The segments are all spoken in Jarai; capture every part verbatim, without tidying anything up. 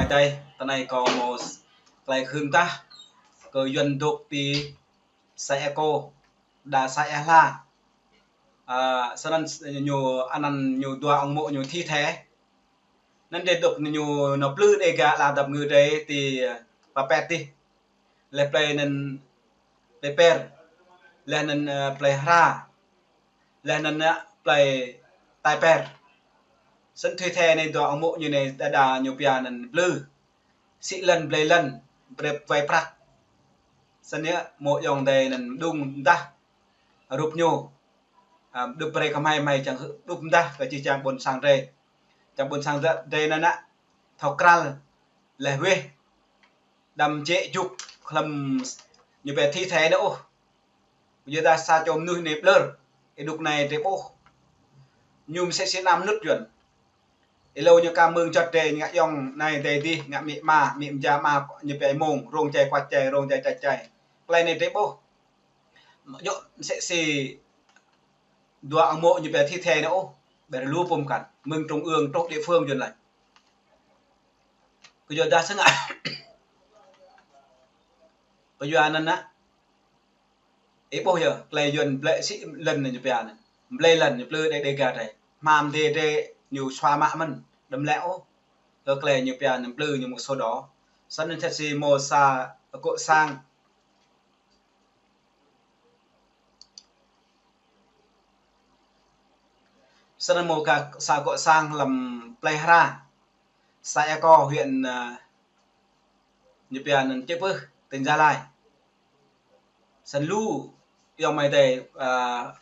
Adai, tơ anai kâo hmâo tơlơi hưn tah kơ Yuan dŏ ti Sa Eko, đa Sa Ea Hla. A, sơnăn ñu anăn ñu dua ong mô̆ ñu thi thể. Anăn drei dŏ ñu nao plư Đêga ala dap ngư drei ti, a, Papet dih. Laih plei anăn Peper. Laih anăn, a, plei Hra. Laih anăn, a, plei Taiper. Sơnăn thi thể anai dua ong mô̆ ñu anai đa đa ñu pia anăn plư. Sĭ lăn blei lăn, brei wai prăk. Sơnăn yơh, hmâo ayŏng adei anăn mđung mdah rup ñu. A, đup brei kơ hmei, hmei čang hơ-, đup mdah kơ čih čang ƀôn sang drei. Čang ƀôn sang drei anăn a, thâo krăl, laih weh. Đăm jĕ juk hlăm ñu pia thi thể anai ôh. Yua dah sa čô mnuih anai ƀlŏr, ih dŏ anai drei ƀuh. Ñu msĕ si anăm nŭt Yuan. Ih lâo ñu ka mơ̆ng čăt drei ngă ayŏng anai adei dih, ngă amĭ ama, amĭ ama, ñu pia mơ̆ng, rông čai kuat čai, rông čai čat čai. Tơlơi anai drei ƀuh. Ñu msĕ si dua ong mô̆ ñu pia thi thể anai ôh. Ƀĕ lu pơm kăn, mơ̆ng trung ương truh địa phương Yuan laih. Kơ yua dah sơngă. Kơ yua anăn a. Ih ƀuh yơh, tơlơi Yuan blei sĭ lăn ñu pia anăn. Blei lăn ñu plư Đê-, Đêga drei. Hmam dê drei ñu sua mă mơ̆n, đăm lĕ ôh. Kơ tơlơi ñu pia anăn plư ñu mơ̆ng sổ đỏ. Sơnăn čăt si hmâo sa gŏ sang. Sơnăn hmâo ka sa gŏ sang hlăm plei Hra. Sa Eko huyện, a, ñu pia anăn Chư Pưh, tỉnh Gia Lai. Sơnăn lu ayŏng amai adei, a,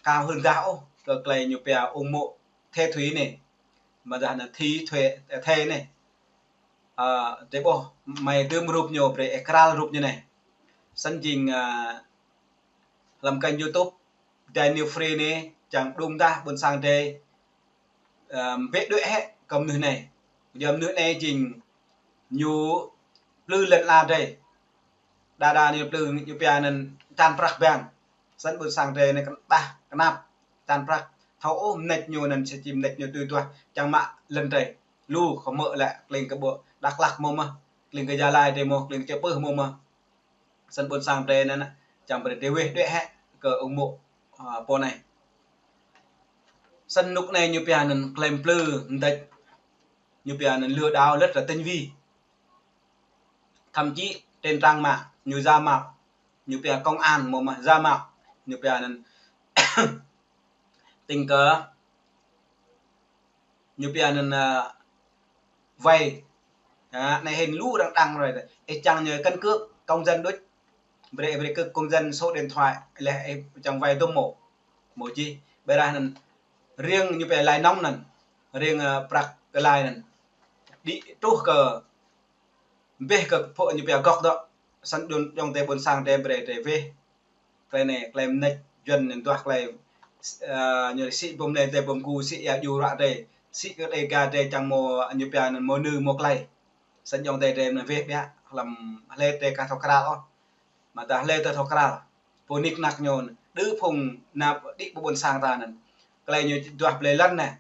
ka hưn dah ôh kơ tơlơi ñu pia ung mô̆ thi thể anai. Mơ̆ dah anăn thi thể, a, thi thể anai. A, drei ƀuh hmei dưm rup ñu brei ih krăl rup ñu anai. Sơnăn jing, a, hlăm kênh YouTube Daniel Free anai čang mđung mdah ƀôn sang drei, a, ƀĕ đuaĭ hĕ kơ mnuih anai. Yua mnuih anai jing ñu plư lăn ala drei. Đa đa ñu plư ñu pia anăn čan prăk ƀiă. Sơnăn ƀôn sang drei anai kăn ƀah kơnăp čan prăk. Thâo ôh mnêč ñu anăn sa čô mnêč ñu tui tuah čang mă lăn drei. Lu kơ mơ̆ lĕ kling kơ ƀuh Dak Lak hmâo mơh, kling kơ Gia Lai drei hmâo, kling kơ Chư Pưh hmâo mơh. Sơnăn ƀôn sang drei anăn a, čang brei drei weh đuaĭ hĕ kơ ung mô̆, a, pô anai. Sơnăn nuk anai ñu pia anăn tơlơi plư mdêč, ñu pia anăn lừa đảo rất là tinh vi. Thậm chí trên trang mạng ñu giả mạo, ñu pia công an hmâo mơh giả mạo, ñu pia anăn tĭng kơ ñu pia anăn, a, vay. A, anai hĭn lu arăng đăng rồi. Ih čang ñu căn cước công dân đôč. Brei, brei cước công dân, số điện thoại, laih ih čang vay dŭm hmâo. Hmâo čih. Ƀiădah anăn riêng ñu pia lãi nóng anăn. Riêng, a, prăk kơ lãi anăn. Đĭ truh kơ ƀĕ kơ pô ñu pia gŏk dŏ. Sơnăn đun ayŏng adei ƀôn sang drei brei drei weh. Tơlơi anai, tơlơi mnêč Yuan anăn duah tơlơi, a, ñu sĭ ƀơ̆ng mlei drei ƀơ̆ng gu, sĭ ia dju ruă drei, sĭ kơ Đêga drei čang hmâo ñu pia anăn hmâo nư hmâo tơlơi. Sơnăn ayŏng adei drei anăn weh biă, hlăm hlei drei ka thâo krăl ôh. Mơ̆ dah hlei ta thâo krăl. Pô nik nak ñu anăn, đơ phung nap đĭ ƀơ ƀôn sang ta anăn. Tơlơi ñu duah blei lăn anai,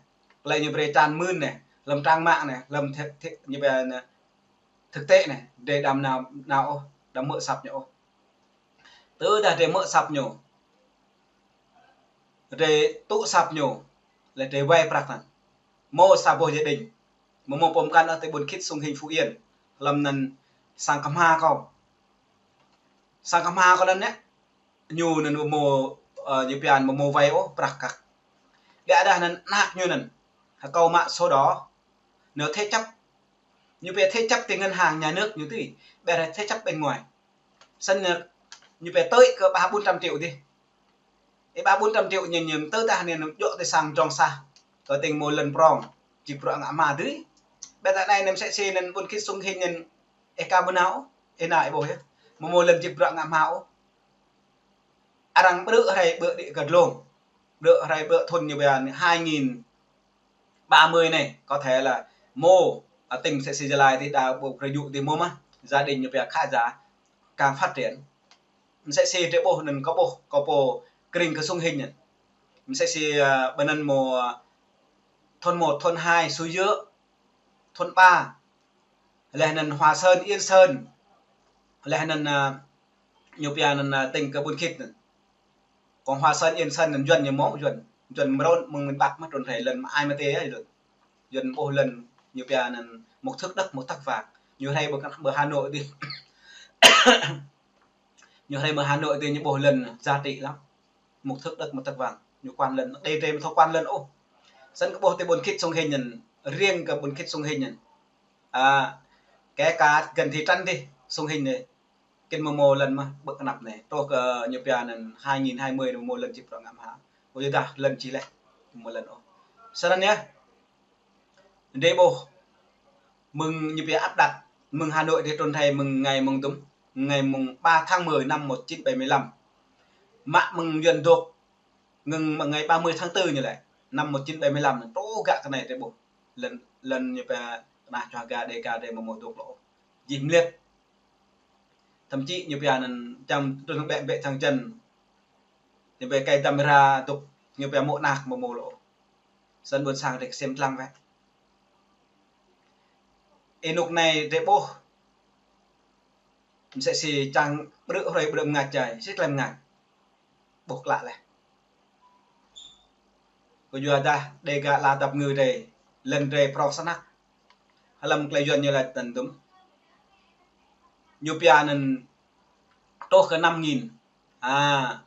tơlơi ñu brei čan mưn anai, hlăm trang mạng anai, hlăm thi-, thi-, ñu pia anăn, thực tế anai, drei đăm nao, nao ôh, đăm hmư̆ asăp ñu ôh. Tơdah drei hmư̆ asăp ñu, drei tŭ asăp ñu, laih drei vay prăk anăn. Hmâo sa boh gia đình, hmâo, hmâo pơm kăn ôh ti ƀuôn Khit Sông Hinh Phú Yên, hlăm anăn sang kơmha kâo. Sang kơmha kâo anăn yơh, ñu anăn hmâo, ơ, ñu pia anăn hmâo vay ôh prăk kăk. Ƀiădah anăn anak ñu anăn, hơkâo mă sổ đỏ, ñu thế chấp, ñu pia thế chấp ti ngân hàng nhà nước ñu tui, ƀiădah thế chấp bên ngoài. Sơnăn ñu pia tơi kơ ba bốn trăm triệu dih. Ih ba bốn trăm triệu ñu ñu tơdah anăn djŏ ti sang drŏng sah. Kơ tĭng hmâo lăn prong, jik bruă ngă hma dưi. Ƀiădah anai anăn msĕ si anăn ƀuôn Khit Sông Hinh anăn ih ka ƀu nao, ih nao ih ƀuh yơh. Hmâo hmâo lăn jik bruă ngă hma ôh. Arăng ƀrư̆ hrơi ƀơ đĭ kơ dlông. Ƀrư̆ hrơi ƀơ thŭn ñu pia anăn hai nghìn ba mươi anai, có thể là hmâo, a, tĭng msĕ si Gia Lai ti đa ƀu krơi djŭ ti hmâo mơh, gia đình ñu pia khá giả, càng phát triển. Msĕ si drei ƀuh anăn kâo ƀuh, kâo pô kring kơ Sông Hinh anăn. Msĕ si, a, ƀơi anăn hmâo, a, thôn một, thôn hai, Suối Giữa, thôn ba, Laih anŭn Hoa Sơn, Yên Sơn. Laih anŭn, a, ñu pia anŭn, a, tỉnh kơ Ƀuôn Khit anŭn. Còn Hoa Sơn, Yên Sơn anŭn Yuan ñu mơ̆, Yuan. Yuan mơ̆ rŏn mơ̆ng miền Bắc mơ̆ trŭn rai lŏn mơ̆ ai mơ̆ tê yơh Yuan. Yuan ƀuh lŏn ñu pia anŭn một thước đất một tấc vàng. Ñu rai ƀơi, ƀơi Hà Nội dih. Ñu rai ƀơi Hà Nội dih ñu ƀuh lŏn giá trị lắm. Một thước đất một tấc vàng. Ñu quan lŏn, đê trê mơ̆ thâo quan lŏn ôh. Săn kơ ƀuh tơ Ƀuôn Khit Sông Hinh anŭn, riêng kơ Ƀuôn Khit Sông Hinh anŭn. À, kể cả gần thị trấn dih, Sông Hinh dih. Kĭn mơ̆ mơ̆ lŏn mơ̆, ƀơi kơnăp anai. Truh kơ ñu pia anŭn hai nghìn hai mươi mơ̆ mơ̆ lŏn či prŏng ngă mơha. Ƀu yua dah lŏn či leh, mơ̆ lŏn ôh. Săn anŭn yơh. Đê ƀuh. Mơ̆ng ñu pia áp đặt. Mơ̆ng Hà Nội dih trŭn rai mơ̆ng ngày mơ̆ng dŭm. Ngày mùng ba tháng mười năm một chín bảy mươi lăm. Mă mơ̆ng Yuan dŏ. Ngưng mơ̆ng ngày ba mươi tháng tư ñu lĕ. Năm một chín bảy mươi lăm. Truh gah kơ anai đê ƀuh. Lŏn, lŏn ñu pia kơnah čuah ga đê ga đê mơ̆ mơ̆ dŏ lŏ. Jih mơliăt. Thậm chí ñu pia anŭn čăm trŭn bĕ bĕ thăng chân. Ñu pia kơi camera dŏ, ñu pia mơ̆ năk mơ̆ mơ̆ lŏ. Săn ƀuôn sang rĕ ksiêm tlang wĕ. Ênuk anai rĕ ƀuh. Msĕ si čang ƀrư̆ hrơi ƀrư̆ mơngăt čai, si klem mơngăt. Ƀuh klă leh. Kơ yua dah đê ga la dăp ngư rĕ, lŏn rĕ prŏng snăk. Hlăm klei Yuan ñu laĭ tăn dŭm. Ñu pia anŭn truh kơ năm nghìn. À,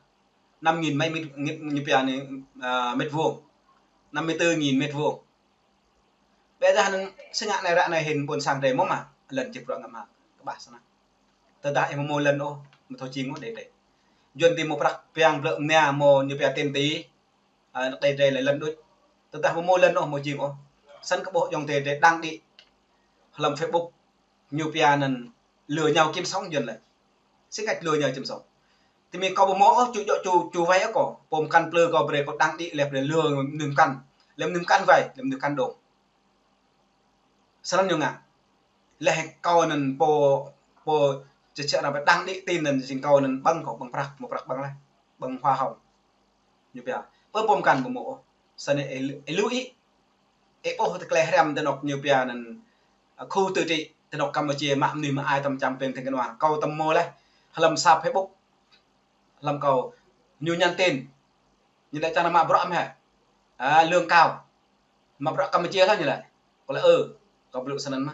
năm nghìn mấy mét, ñu pia anŭn, à, mét vuông. Năm mươi tư nghìn mét vuông. Ƀiădah anŭn sơngă anai ră anai hĭn ƀuôn sang rĕ mơ̆ mă, lŏn či prŏng ngă mă, kơƀah snăk. Tơdah ih mơ̆ mơ̆ lŏn ôh, mơ̆ thâo jing ôh đê đê. Yuan dih mơ̆ prăk piăng blơ̆ mnia mơ̆ ñu pia tiền tỷ, à, đê đê lĕ lŏn đôč. Tơdah mơ̆ mơ̆ lŏn ôh, mơ̆ jing ôh. Săn kơ ƀuh ayŏng adơi đê đang đĭ hlăm Facebook, ñu pia anŭn lừa nhau kiếm sống Yuan lĕ. Sĭt kăč lừa nhau kiếm sống. Tơ mĭn kâo ƀu mơ̆ ôh, ču djơ̆ ču, ču wai ôh kâo. Pô mơkăn plư kâo brơi kâo đang đĭ lĕ brơi lừa mơnuih mơkăn. Lĕ mơnuih mơkăn wai, lĕ mơnuih mơkăn dŏng. Srăng ñu ngă. Lĕ kâo anŭn pô, pô čĕ čĕ ră brơi đang đĭ tin anŭn jing kâo anŭn ƀơ̆ng kâo ƀơ̆ng prăk, mơ̆ prăk ƀơ̆ng leh. Ƀơ̆ng hoa hồng. Ñu pia. Pơm pơm kăn ƀu mơ̆ ôh. Săn anai ih lu-, ih lu-i. Ih ƀuh tơ klei hrăm tơ anŏ ñu pia anŭn, à, khu tự trị tơ anŏ Campuchia mă mơnuih mă ai tăm čăm pem theng kơnua. Kâo tăm mơ̆ leh. Hlăm sa Facebook. Hlăm kâo ñu nhắn tin. Ñu laĭ čang mă bruă mơ̆ hĕ. À, lương cao. Mă bruă Campuchia hă ñu laĭ. Kâo laĭ, ơ, kâo blŭ săn anŭn mơ̆.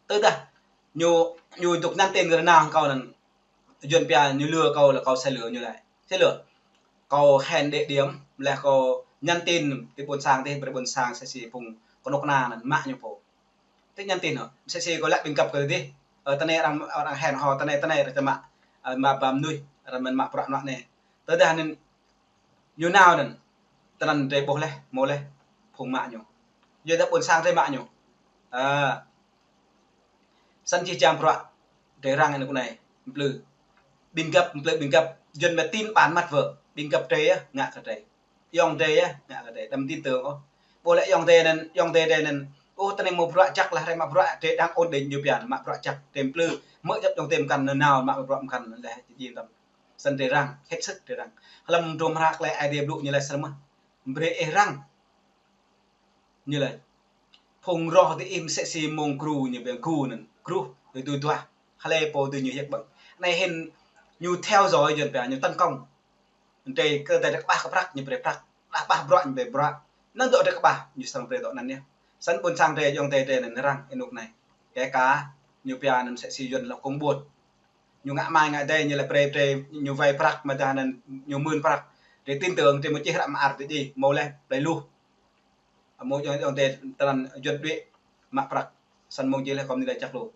Tơdah ñu, ñu dŏ nhắn tin kơ rơnang kâo anŭn. Yuan pia ñu lừa kâo lĕ kâo sẽ lừa ñu laĭ. Sẽ lừa. Kâo hẹn địa điểm, lĕ kâo nhắn tin tơ ƀuôn sang dih, brơi ƀuôn sang sĕ si phung kơnuk kơna anŭn mă ñu pô. Tơ nhắn tin hŏ. Sĕ si kâo laĭ ƀing găp kơ dih. Ơ, tơ anai arăng, arăng hẹn hò, tơ anai, tơ anai, arăng čang mă, ơ, mă ba mơnuih, arăng mơ̆n mă bruă anŏ anai. Tơdah anŭn ñu nao anŭn. Tơ anŭn drơi ƀuh leh, mơ̆ leh, phung mă ñu. Yua dah ƀuôn sang drơi mă ñu. À. Săn či čang bruă, drơi răng anŭn kơ anai, mplư. Ƀing găp, mplư ƀing găp, Yuan mă tin bản măt wơ̆, ƀing găp drơi yơh, ngă kơ drơi. Ayŏng adơi yơh, ngă kơ drơi, đăm tin tưởng ôh. Ƀuh lĕ ayŏng adơi anŭn, ayŏng adơi drơi anŭn. Ôh, tơ anai mơ̆ bruă jăk leh, hrơi mă bruă, drơi đang ổn định ñu pia, mă bruă jăk, drơi mplư. Mơ̆ djŏp ayŏng adơi mơkăn, anŭn nao, mă bruă mơkăn, leh, jing tăm. Săn drơi răng, hết sức drơi răng. Hlăm drôm hră klei Aê Diê blŭ ñu laĭ srăng mơ̆. Brơi ih răng. Ñu laĭ. Phung roh dih ih msĕ si mơ̆ng gru ñu ƀiă gru anŭn. Gru, dui dui duah. Hlơi pô dui ñu hiăp ƀơ̆ng. Anai hĭn ñu theo dõi Yuan pia ñu tấn công. Drơi kơ drơi kơƀah kơ prăk ñu brơi prăk. Kơƀah bruă ñu brơi bruă. Anŭn dŏ drơi kơƀah ñu srăng brơi dŏ anŭn yơh. Săn ƀuôn sang drơi ayŏng adơi drơi anŭn răng ênuk anai. Kể cả ñu pia anŭn msĕ si Yuan lŏ kông ƀuôn. Ñu ngă mai ngă adai ñu lĕ brơi, brơi ñu wai prăk mơ̆ dah anŭn ñu mưn prăk. Drơi tin tưởng drơi mơ̆ čih hră mơar drơi djai, mơ̆ leh, brơi luh. Mơ̆ ayŏng, ayŏng adơi tơ anŭn Yuan đuaĭ mă prăk. Săn mơ̆ng djai leh kơ mơnuih đa čăk lu.